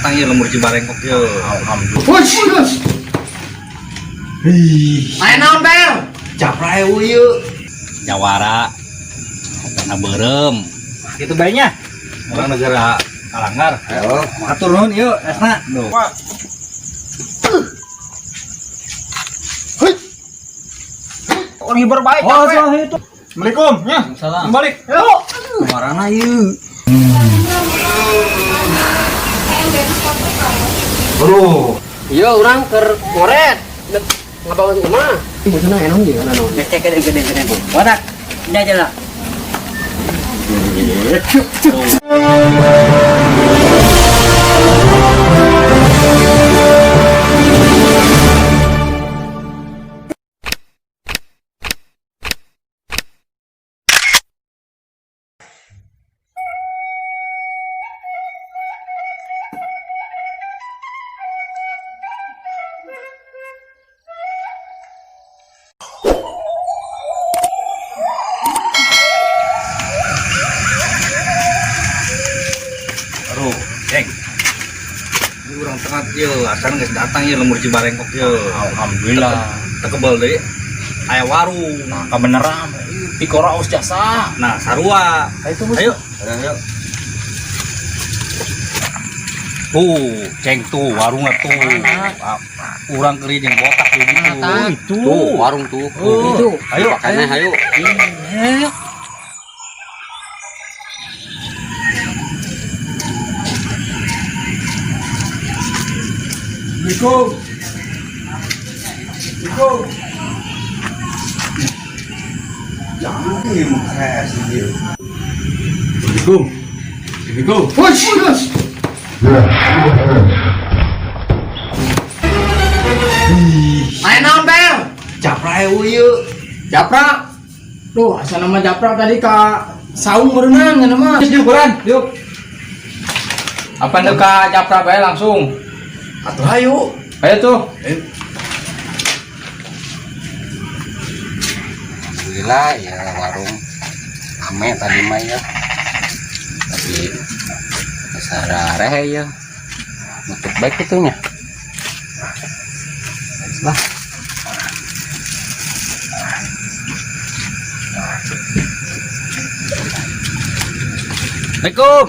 Datang ya lembur Cibarengkok ye. Alhamdulillah. Ih, Main naon, Per? Japra euy ieu. Jawara. Karena beureum. Kitu bae nya. Urang negara kalanggar. Ayo. Atur nuhun ieu esna. Duh. Orang hibar baik. Oh, salah itu. Assalamualaikum, ya. Salam. Balik. Yuk. Kemana ieu? Bro. Iya, urang keur ngoret. Ngabangun rumah. Ih, sana enak juga naon. Cek gede gede gede. Watak. Ini aja lah. Aduh, ceng. Ini urang tengah ieu, asan geus datang ieu lembur Cibarengkok ieu. Alhamdulillah. Tekebel deui. Aya warung. Nah, kebeneran. Pikora aus jasa. Nah, sarua. Ayo tuh, Ayo. Ayo. Tuh, ceng tuh warungnya tuh. Ah, urang keri jeung botak di ditu. Oh, itu. Tuh, warung tuh. Oh, Itu. Ayo, Makanya ayo. Assalamualaikum. Assalamualaikum. Jangan nih mau kres dia. Assalamualaikum. Assalamualaikum. Main naon, Per? Japra euy ieu. Japra. Duh, asa nama Japra tadi ka saung berenang ya nama. Yuk, Buran, yuk. Apa nu ka Japra bae langsung? Atuh ayo. Ayo tuh. Alhamdulillah ya warung ame tadi mah ya. Tapi sarare ya. Nutup baik itunya. Lah. Assalamualaikum.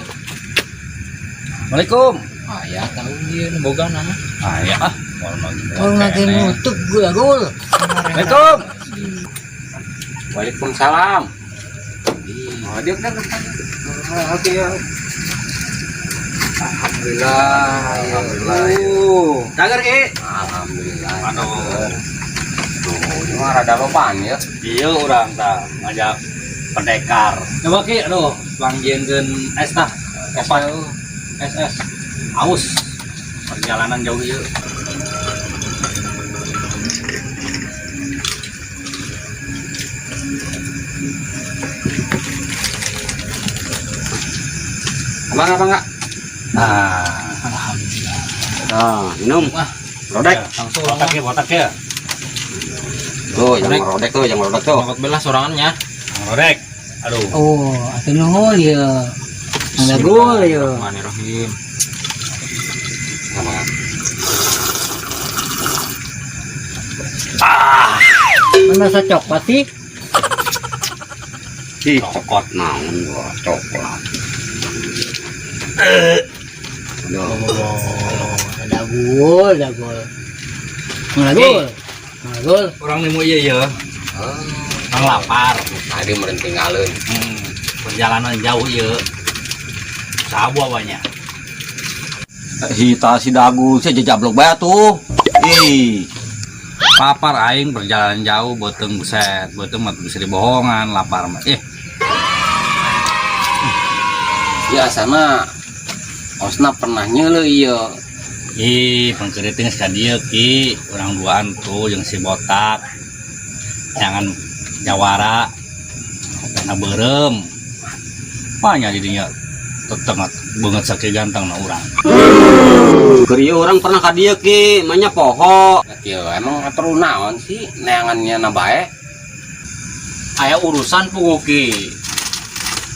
Assalamualaikum. Ah, ya tahu dia nu boga nama. Ah, ya ah. Kalau lagi nutup gua gul. Assalamualaikum. Waalaikumsalam. Oh, dia kan oke ya. Alhamdulillah. Alhamdulillah. Cager ki. Alhamdulillah. Aduh. Tuh, ini mah rada lobaan ya. Iya urang tah ngajak pendekar. Coba ki, aduh, panggieunkeun es tah. Opat. Es es. Aus. Perjalanan jauh ieu. Abang apa enggak? Nah, Nah, minum. Rodek. langsung botak ya, botak ya. Tuh, jangan rodek tuh, jangan rodek tuh. Nyokot belah sorangannya. Rodek. Aduh. Oh, atuh nuhun ya. Ada gul ya. Bismillahirrahmanirrahim. Sama. Mana rasa coklat sih? Ih, coklat naon gua, coklat. Aduh. Oh, ada gul, ada gul. Mana gul? Mana gul? Urang nemu ieu ya. Urang lapar. Tadi meureun tinggalin. Perjalanan jauh ieu. Sabu awalnya. Hita si dagu saya jejablok bae tuh. Ih, Lapar aing perjalanan jauh beuteung buset, beuteung mah bisa dibohongan lapar mah. Eh, Ya sana Osna pernah nyeuleuh ieu. ih, pangkeureuteung geus ka dieu ki, urang duaan tuh jeung si botak. Jangan jawara. Karena beureum. Banyak jadinya tetengat banget sakit ganteng na urang. keur ieu urang pernah ka dieu ki, manya poho. Ya kieu emang perlu naon sih neangannya na bae. Aya urusan pugu ki.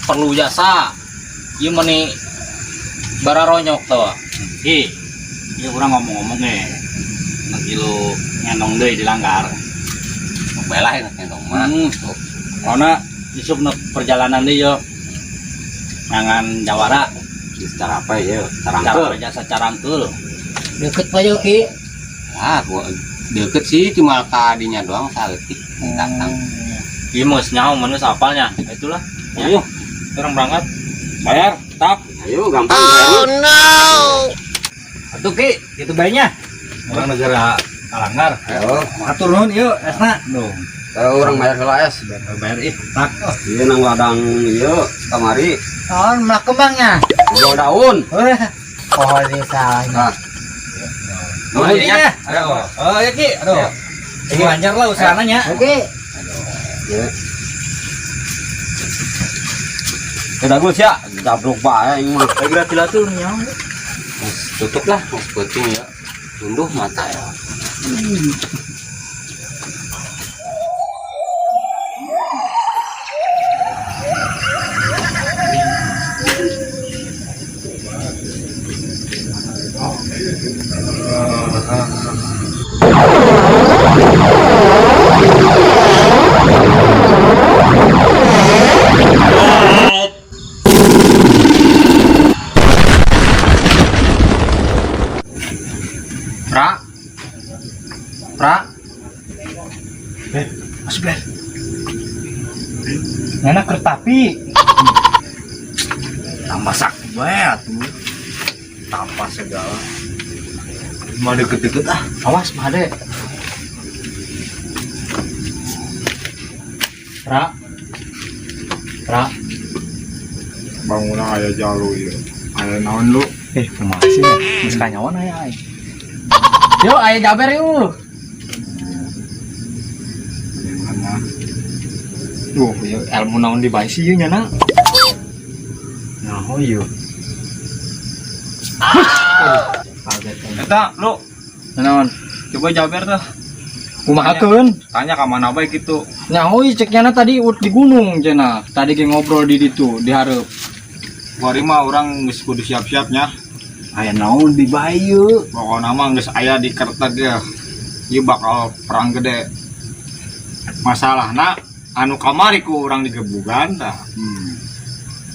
Perlu jasa. Ieu meni bararonyok tuh. Ki, ini urang ngomong-ngomong nih. Lagi lu ngendong deui di langgar. Bae lah ngendong mah. Karena isuk nu perjalanan deui yo. Ngangan jawara. Secara apa ya? Carangkeul. Cara jasa carangkeul. Deket pa yo Ki. Ah, gua deket sih cuma ka dinya doang saeutik datang. Ieu mah geus nyaho mun geus apalnya. Itulah. Ayo, Orang berangkat. Bayar, tap. Ayo gampang. Oh no. Atuh Ki, gitu bae nya. Urang negara langgar. Ayo, Matur nuhun ieu esna. Duh, kalau urang bayar heula es. Bayar ih, tak. Ieu nang ladang ieu kamari. Naon melak kembangnya? Jual daun. Oh, ini salah. Nah. Oh, iya. Aduh. Oh, ya Ki. Aduh. Ini lancar lah usahanya nya. Oke. Ya. Tidak gue sih ya, jablok bae ini mah. Lagi tuh nyaho. Tutup lah, mas penting ya. Tunduh mata ya. Pra. Pra. Mas Bler. Nana kertapi. Tambah sakti bae atuh. Tambah segala. Mau deket-deket ah. Awas Made. Pra. Pra. Bangunan aya jalu ieu. Aya naon lu? Kumaha sih? Geus kanyawan aya aing. Yuk, ayo jaber yuk. Mana? Duh, ieu ilmu naon di bae sih ieu nyana? Nah, ieu. Kaget aing. Eta lu Naon? coba jaber tuh. Kumahakeun? Tanya ka mana bae gitu. Nyaho ieu cek nyana tadi ut di gunung cenah. Tadi ge ngobrol di ditu, di hareup. Kuari mah urang geus kudu siap-siapnya. Aya naon di bae ieu? Pokokna mah geus aya di kertek ya. Ieu bakal perang gede. Masalahna anu kamari ku urang digebugan tah.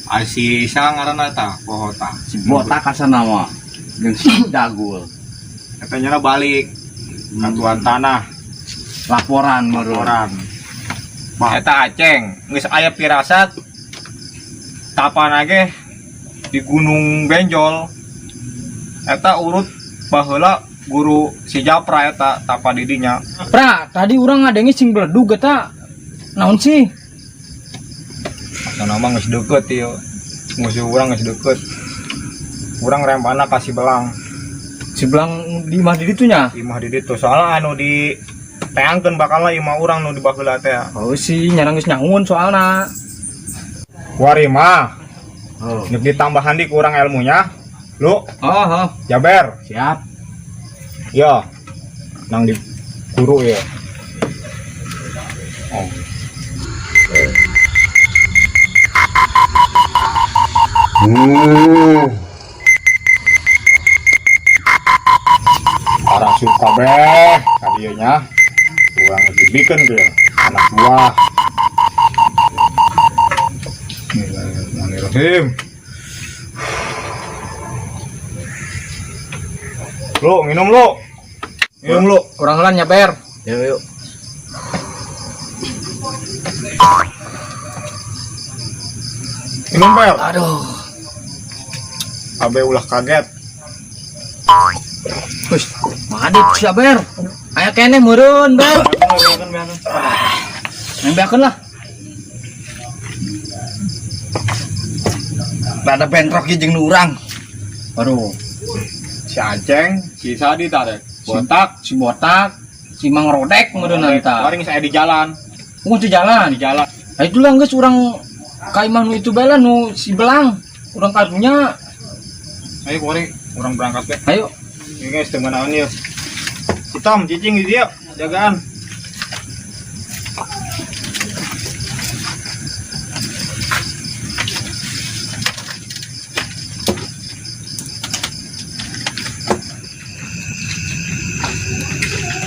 Ai si sa ngaranna tah poho tah. Si botak asana mah. Jeung si dagul. Eta nyana balik ka tuan tanah Laporan meureun. orang. Eta Aceng geus aya pirasat tapana ge di Gunung Benjol. Eta urut baheula guru si Japra eta tapa didinya. Pra, tadi urang ngadenge sing beledug eta. Naon sih? Sana mah geus deukeut ieu. Musuh urang geus deukeut. Urang rempana kasih belang Si belang di imah di ditu nya. imah di ditu. Soalna anu di teangkeun bakalna imah urang nu di baheula teh. Oh sih, nyana geus nyahoan soalna. Kuari mah Oh, nek ditambahan di kurang ilmunya. Lu Oh, oh. Jaber. siap. Ya. Nang di guru ya. Oh. Arah suka beh kadieunya. Urang dibikeun ge anak buah. Bismillahirrahmanirrahim. Lu minum lu. Minum lu. Urang heula nyaber. Yuk, yuk. Minum per. Aduh. Abe ulah kaget. Wih, madit si Aber. Aya keneh meureun, Ber. Nembeakeun lah. Rada bentrok ieu jeung nu urang. Aduh, Si Aceng, si Sadi tarik. Botak, si botak, si Mang Rodek meureun eta. Paling saya di jalan, Oh, di jalan. di jalan. Nah, itulah geus urang ka imah nu itu bae lah nu si belang. Urang karunya. Ayo kuari, orang berangkat deh. Ayo. Ini guys, teman naon ieu. Si Tom, cicing di dia, jagaan.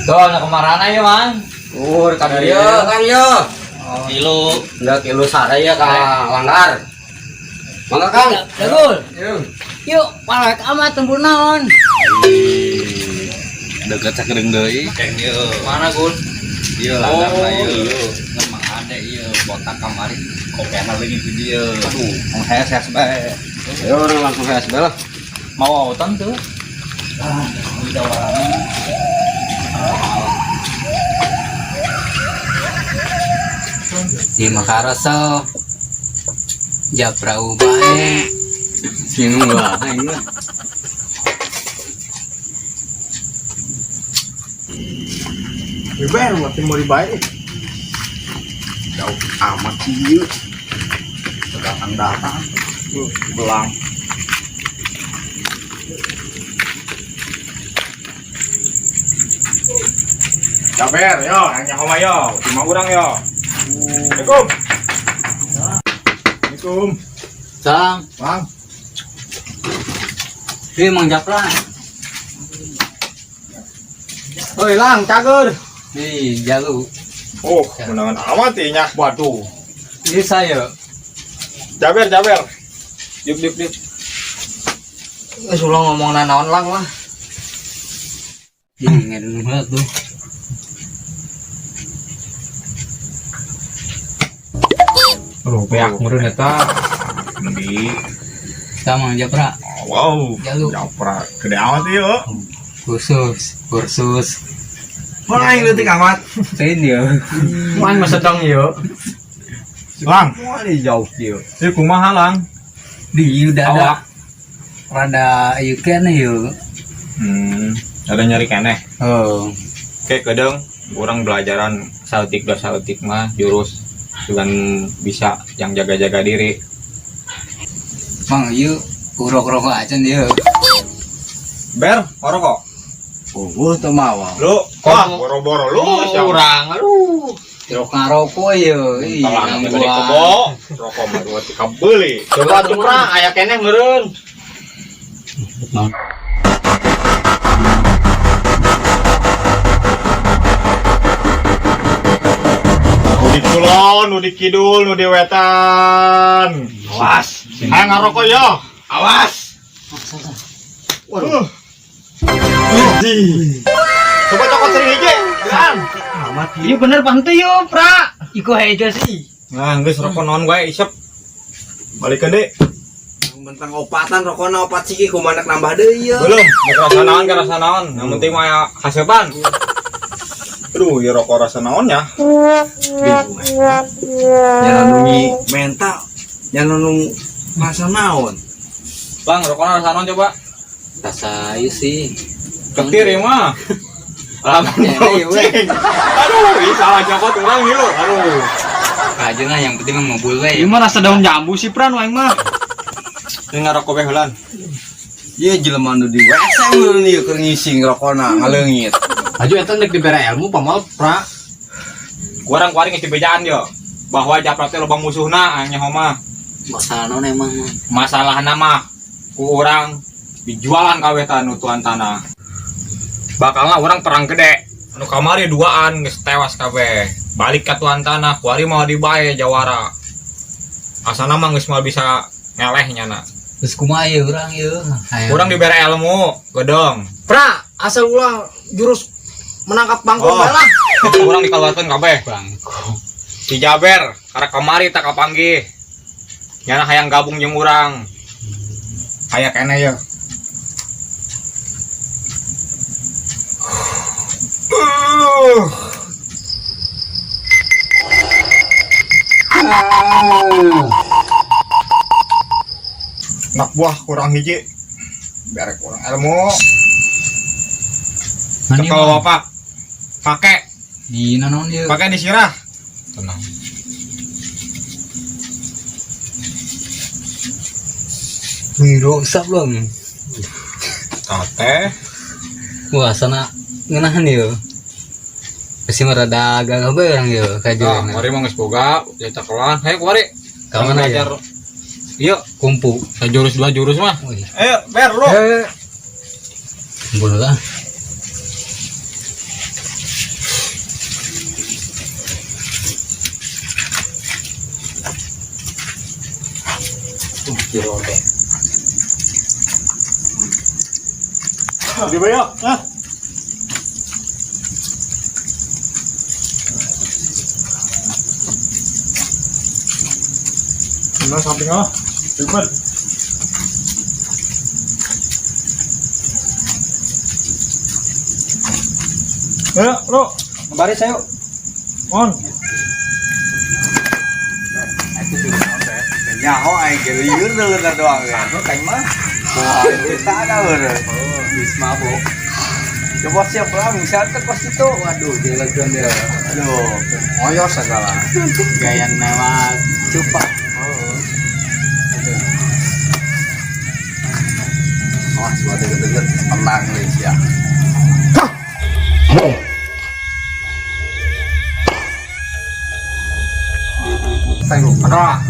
Tuh, nak kemana ya, Mang? Ka dieu Kang yo. Tilu. Enggak kilo sare ya ka langgar. Mangga Kang. Dagul. Yuk, palek amat tembur naon. Deket sakedeung deui. Ceng ieu. Mana, Gul? Ieu langgar lah ieu. Ngan Mang Ade ieu botak kamari kopena leungit di dieu. Aduh, mong hees bae. Ayo urang langsung hees bae lah. Mau autan tuh. Ah, udah Di Makaroso. Japra bae. Sing wae lah. Beber mati mau dibayar. Jauh amat sih ieu. Datang-datang. Belang. Jaber, yo, yang nyaho mah yo, cuma urang yo. Assalamualaikum. Assalamualaikum. Salam. Bang. Ih, Mang Japra. Oi lang, cager. Ih, jago. Oh, menangan amat inya. Waduh. Ini saya. Jaber, Jaber. Diuk, diuk, diuk. Geus ulah ngomong naon lang lah. Ih, ngedun banget tuh. Aduh, beak meureun eta. Di. Sama Mang Japra. Wow. Jago. Japra gede amat ieu. Khusus, kursus. Mana yang leutik amat? Lain ya. Man mah sedang yo. Lang, Wah, di jauh kieu. ieu kumaha lang? Di udah ada. Rada ieu keneh yeuh. Ada nyari keneh. Oh. Oke, kedeng orang belajaran saltik dua saltik mah jurus dengan bisa yang jaga-jaga diri. Mang ieu urok-rokok aja nih. Ber, rokok. Oh, teu mawa. Lu, wah, boro-boro lu siapa? Urang aduh. Rokok ngarokok yeuh. Ih, Telang nang gede gua. kebo, rokok mah dua tiga beli. Coba tuh pra aya keneh meureun. Nu di kulon, nu di kidul, nu di wetan. Awas. Ayo ngarokok yo. Awas. Waduh. Coba cokot sering hiji. Kan. Iya bener pantu yo, Pra. Iku hejo sih. Nah, geus rokok naon wae isep. Balikeun deui. Mentang opatan rokona opat siki kumaha nambah deui ieu. Belum, mau kerasa naon, kerasa naon. Yang penting mah ya hasepan. Aduh, ya rokok rasa naonnya. Bingung. Jangan nungi mental, jangan nung rasa naon. Bang, rokoknya rasa naon coba? Rasa ieu sih. Ketir ya mah. Alaman kucing. Aduh, ih salah cokot urang yuk. Aduh. Aja lah yang penting mah ngobul we. Ieu mah rasa daun jambu sih, Pra, nu aing mah. Ini ngarokok bae heulan. Ieu jelema nu di WC meureun ieu keur ngising rokona ngaleungit. Aju eta ndek dibere ilmu pamal pra. Kurang kuaring geus dibejaan yo. Bahwa Japra teh loba musuhna anya mah. Masalah naon emang. Masalahna mah ku urang dijualan kabeh tah nu tuan tanah. Bakalna urang perang gede. Anu kamari duaan geus tewas kabeh. Balik ka tuan tanah, kuari mau dibae jawara. Asana mah geus moal bisa ngeleh nyana. Terus kumaha ieu urang ieu? Hayang. Urang dibere ilmu, gedong. Pra, asal ulah jurus menangkap bangkong Oh. bae lah. Urang dikaluarkeun kabeh. Bangko. Si Jaber, karena kamari tak kapanggih. Nyana hayang gabung jeung urang. Aya keneh ya. Anak buah kurang hiji. Biar kurang ilmu. Mani Cekel bapak. Pakai, di naon ieu? pakai di sirah. Tenang. Wih, rusak belum. Tate. Wah, sana ngeunahan ieu. Pasti mah rada gagah bae urang ieu Nah, kajuana. mari mah geus boga, ya cekelan. Hayo kuari. Ka mana ya? Iya, Kumpu. jurus dua jurus mah. Wih, Ayo, ber lu. kumpul lah. Jero teh. Di bayo. Ah. Nah, samping ah. Ribet. Ya, lo. Baris ayo. On. Nyaho aing ge lieur leungeun doang ya. Sanggup aing mah. Wah, kita ada eureun. Geus mabok. Coba siap lah, misalnya kos itu. Waduh, jelegan dia. Aduh, ngoyo segala. Gaya mewah cepat. Wah, suatu deket tenang nih ya.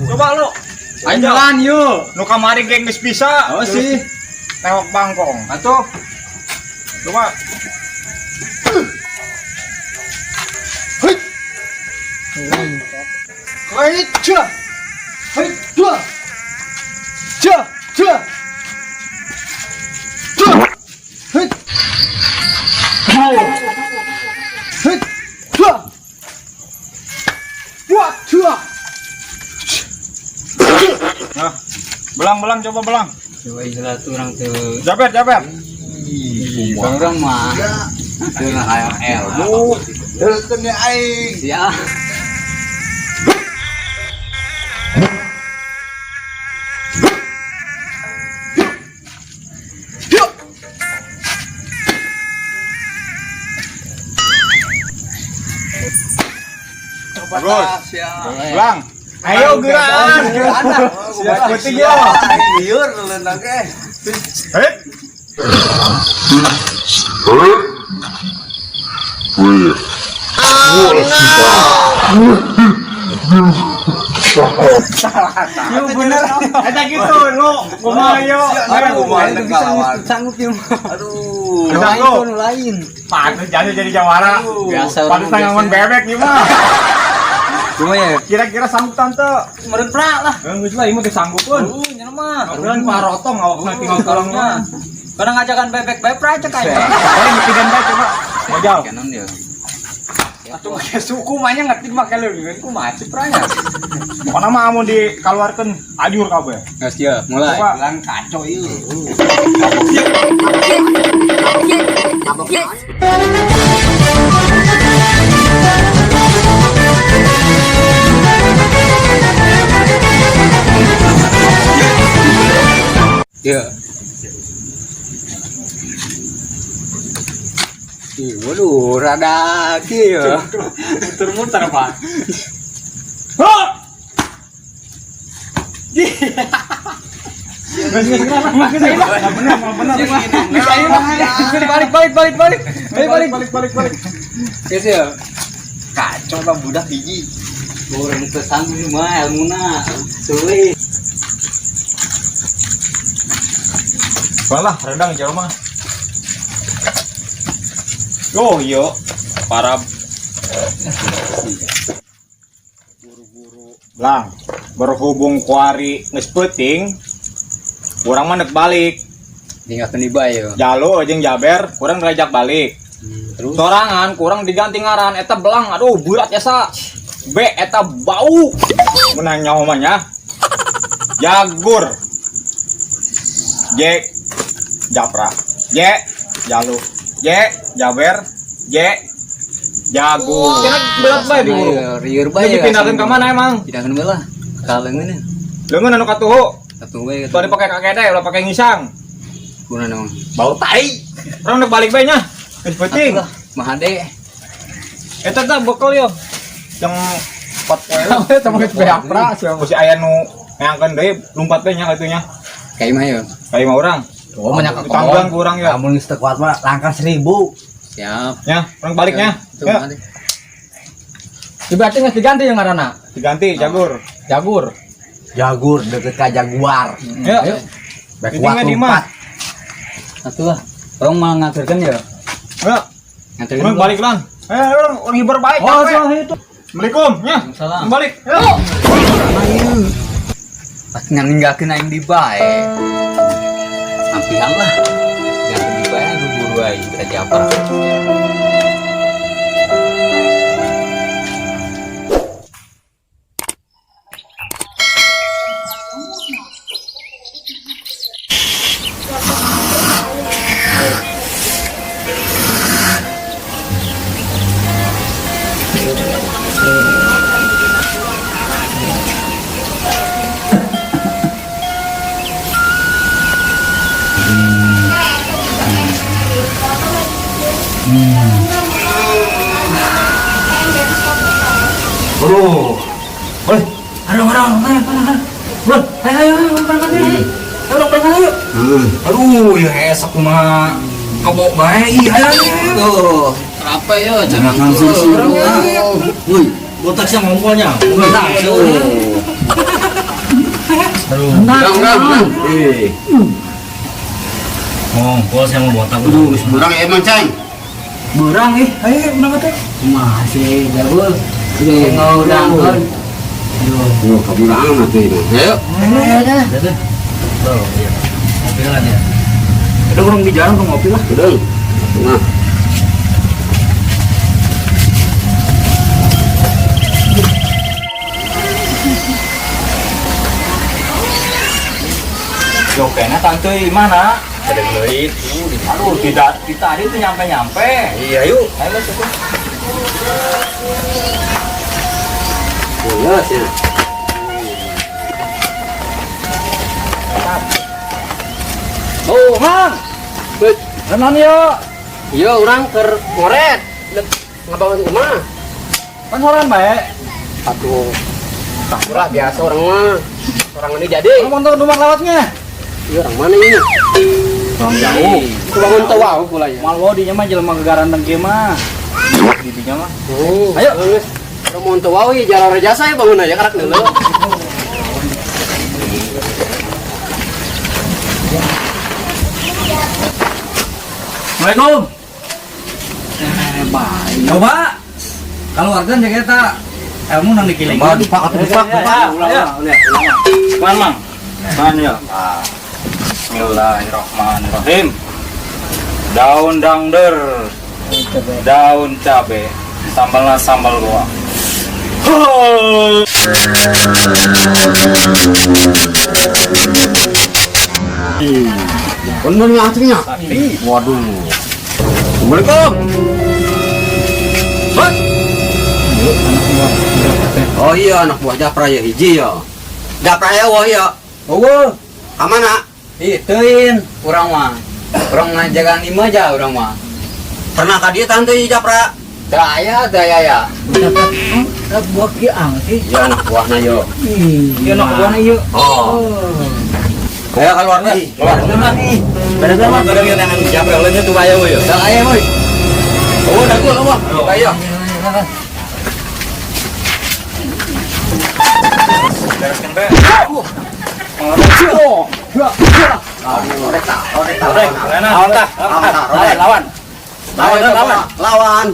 Coba lu. Ayo jalan yuk. Nu kamari geng geus bisa. Oh sih. Tewak bangkong. Atuh. Coba. Hei, cua. Hei, dua. Cua, cua. Cua. Hei. Hei, dua. Dua, dua. Nah. Belang-belang coba belang. Coba istilah tuh orang tuh. Jaber, jaber. Orang mah. Itu hayang ilmu. Terus aing. Ya. Bagus. Belang. Ayo geran. Penting ya. Aing lieur leungeun ge. Hei. Yuk bener. Eta gitu lu. Kumaha yo. Ayo kumaha teu kalawan. Sanggup ya mah. Aduh. Udah, Lain lu. tuh lain. Pantes jadi jadi jawara. Biasa orang Pantes ngangon biasa. bebek nih mah. Cuma ya. Kira-kira sanggup tante. Meureun pra lah. Geus lah ieu mah geus sanggupeun. Nya mah. Ngobrol parotong awakna tinggal tolongnya. Kadang ngajakan bebek bebek pra cek aing. Boleh ngetigan bae coba. Mojal. Kanan dia. Atuh make suku mah nya ngerti make leungeun kumaha sih pra nya. Pokona mah amun dikaluarkeun ajur kabeh. Gas dia, mulai. Coba. Belang kacau ieu. Ya. Ih, waduh, rada kieu. Muter-muter, Pak. Balik balik balik balik. Balik balik balik balik balik. Geus ya. Kacau lah budak hiji. Orang teu sanggup mah ilmuna. Sulit. Walah, redang jauh mah. Oh, iya. Para guru-guru belang berhubung kuari geus peuting, urang mah nek balik. Tinggalkeun di bae yo. Jalo jeung Jaber kurang diajak balik. Terus Sorangan kurang diganti ngaran eta belang aduh berat jasa. B eta bau. Menang nyawa mah nya. Jagur. J Japra. J Jalu. J Jaber. J Jagur. Kira berat bae di guru. Rieur bae. Ini dipindahkeun ka mana emang? Pindahkeun bae lah. Ka leungeun. Leungeun anu katuhu. Satu bae. Tadi pakai kakek ulah pakai ngisang. Kuna naon? Bau tai. Urang nek balik bae nya. Geus peuting. Atuh lah, Mahade. Eta tah bekal yo. Yang 4 poe. Eta mah geus beak pra sia. Masih aya nu ngangkeun deui lumpat bae nya katunya. Ka imah yo. Ka lima urang. Oh, banyak Ditambang ku urang ya. Amun geus teu kuat mah langkah 1000. Siap. Ya, urang baliknya. Tuh, Ya, Mahade. Berarti geus diganti yang ngaranna. diganti Jagur. Jagur. Jagur deket ka Jaguar. Ya. Ayo. Baik Ini kuat nggak di lompat. Atuh lah. Orang mah ngaturkeun ya. Ya, Ngaturkeun. urang balik lang. Eh, urang urang hibur baik. Oh, capek. salah itu. Assalamualaikum, ya. Salam. Balik. Ya. Ngan ninggalkeun aing di bae. Ampihan lah. Ninggalkeun di bae aing buru aing ka Japra. Aduh. Oi, Aduh, aduh, aduh, aduh. Bro, ayo ayo ayo berangkat ayo. Ayo berangkat ayo. Aduh, ya esok kumaha kebok bae. Ih, ayo ayo. Tuh, apa ya? Jangan langsung sih. Woi, botak sih ngompolnya. Urang urang urang. Eh, Ngompol saya mau botak. Aduh, geus beurang ya emang ceng. Berang ih, ayo berangkat ayo. Masih jauh. Ngurang kan. Oh, kaburangan atuh ini. Ayo. Ngopi lah dia. Udah kurang di jalan ngopi lah. Udah. Nah. Jokena tante mana? Ada geluit. Aduh, tidak tadi tuh nyampe-nyampe. Iya, yuk. Ayo lah cukup. Iya, sih. Oh, Mang. Renan yo. Iya, urang keur ngoret. Ngabangun imah. Kan soran bae. Aduh. Ulah biasa orang mah. Orang ini jadi. Ngomong tuh numpang lewatnya. Iya, orang mana ini? Orang jauh. Bangun teu wau pula ya. Mal wo dinya mah jelema gegaranteng kieu mah. Didinya mah. Oh, Ayo. Geus. Orang mau teu wau ya jalan jasa ya bangun aja karak dulu. Assalamualaikum. Coba keluarkan jaga eta ilmu nang dikiling. Coba dipak atuh dipak, dipak. Ulah, ulah, ulah. Man, Mang. Man ya. Bismillahirrahmanirrahim. Daun dangder. Daun cabe. Sambalnya sambal goa. Bener nya aslinya. Waduh. Assalamualaikum. Hot. Oh iya anak buah Japra ya hiji ya. Japra ya wah ya. Eueuh, Ka mana? ih teuin urang mah. Urang ngajagan imah aja urang mah. Pernah ka dieu tante Japra? Teu aya, teu aya ya. Buah kieu ang sih. Iya anak buahna yo. Ieu anak buahna ieu. Oh. Ayo keluar nih. Keluar. Bener mah kadang yang tangan Japra leungeun tuh bae we. Teu aya boy. Oh, dagu wah. Ayo. Bereskan be. Lawan tah. Lawan, lawan. Lawan, lawan, lawan.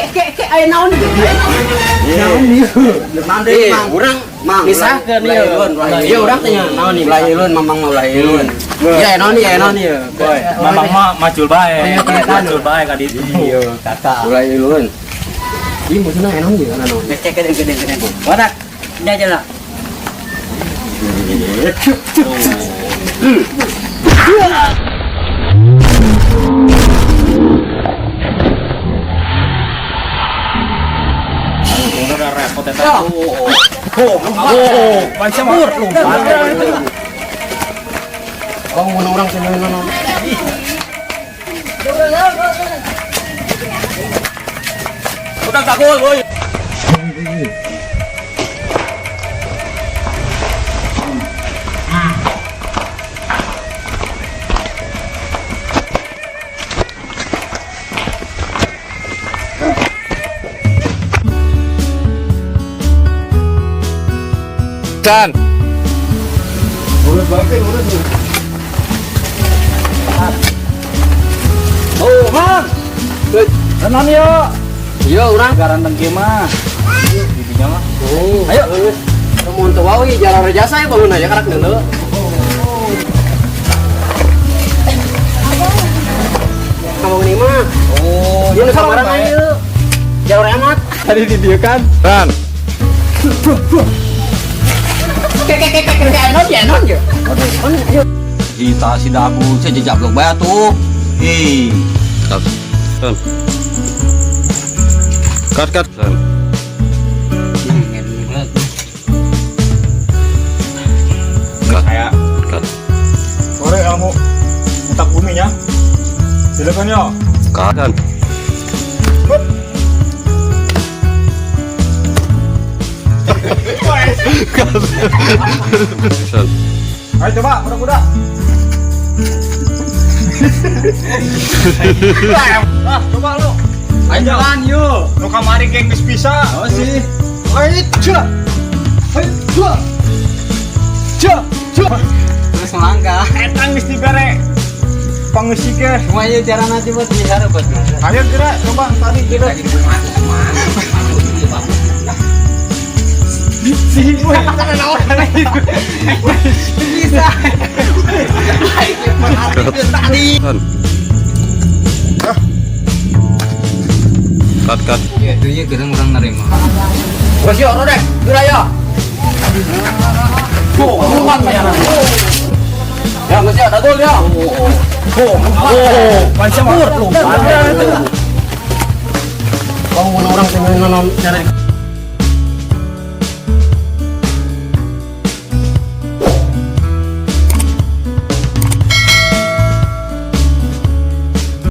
Kek aya naon ieu? Eh, urang mang Misahkeun ieu. Iya, urang teh naon ieu? Ulah ilun, mamang mah ulah ilun. Iya, naon ieu, naon ieu. Boy, mamang mah macul bae. Macul bae ka ditu. Iya, kata. Ulah ilun. Ieu maksudna naon ieu naon? Cek gede gede gede. Wadak. Ini aja lah. Udah repot eta. Oh, panca mah. Oh, mun urang teh naon. Udah takut, woi. Action. Urut bae, urut. Oh, Mang. Renan yo. Iya, urang. Garanteng kieu mah. Bibinya mah. Oh, Ayo. geus. Mun teu wau ieu jalan jasa ya bangun aja karak deuleu. Kamu ini mah. Oh, Ieu nu samaran ieu. Jalur amat. Tadi di dia kan. Ran. Kek kek kek kek enon ya enon ya. Kita si dagu saya jejak blok bae tuh. Ih. Cut. Ran. Cut cut. Ran. Cut. Kayak Cut. Sore ilmu entak bumi nya. Silakan yo. Cut. Ran. Action. Ayo coba, muda-muda. Ah, coba lu. Ayo jalan yuk. Nu kamari geng geus bisa. Oh sih. Ayo, cua. Ayo, cua. Cua, cua. Terus melangkah. Eta geus dibere. Pangeusi ge. Cuma ieu carana coba dihareup. Ayo geura coba tadi geura. Si gue Bisa. Tadi. Cut cut. Ya, itu ieu gereng urang nerima. Wes yo rodek, dura yo. Oh, lompat ya. Ya, geus ya, dagul ya. Oh, panca mah. Bangun orang teh non cari.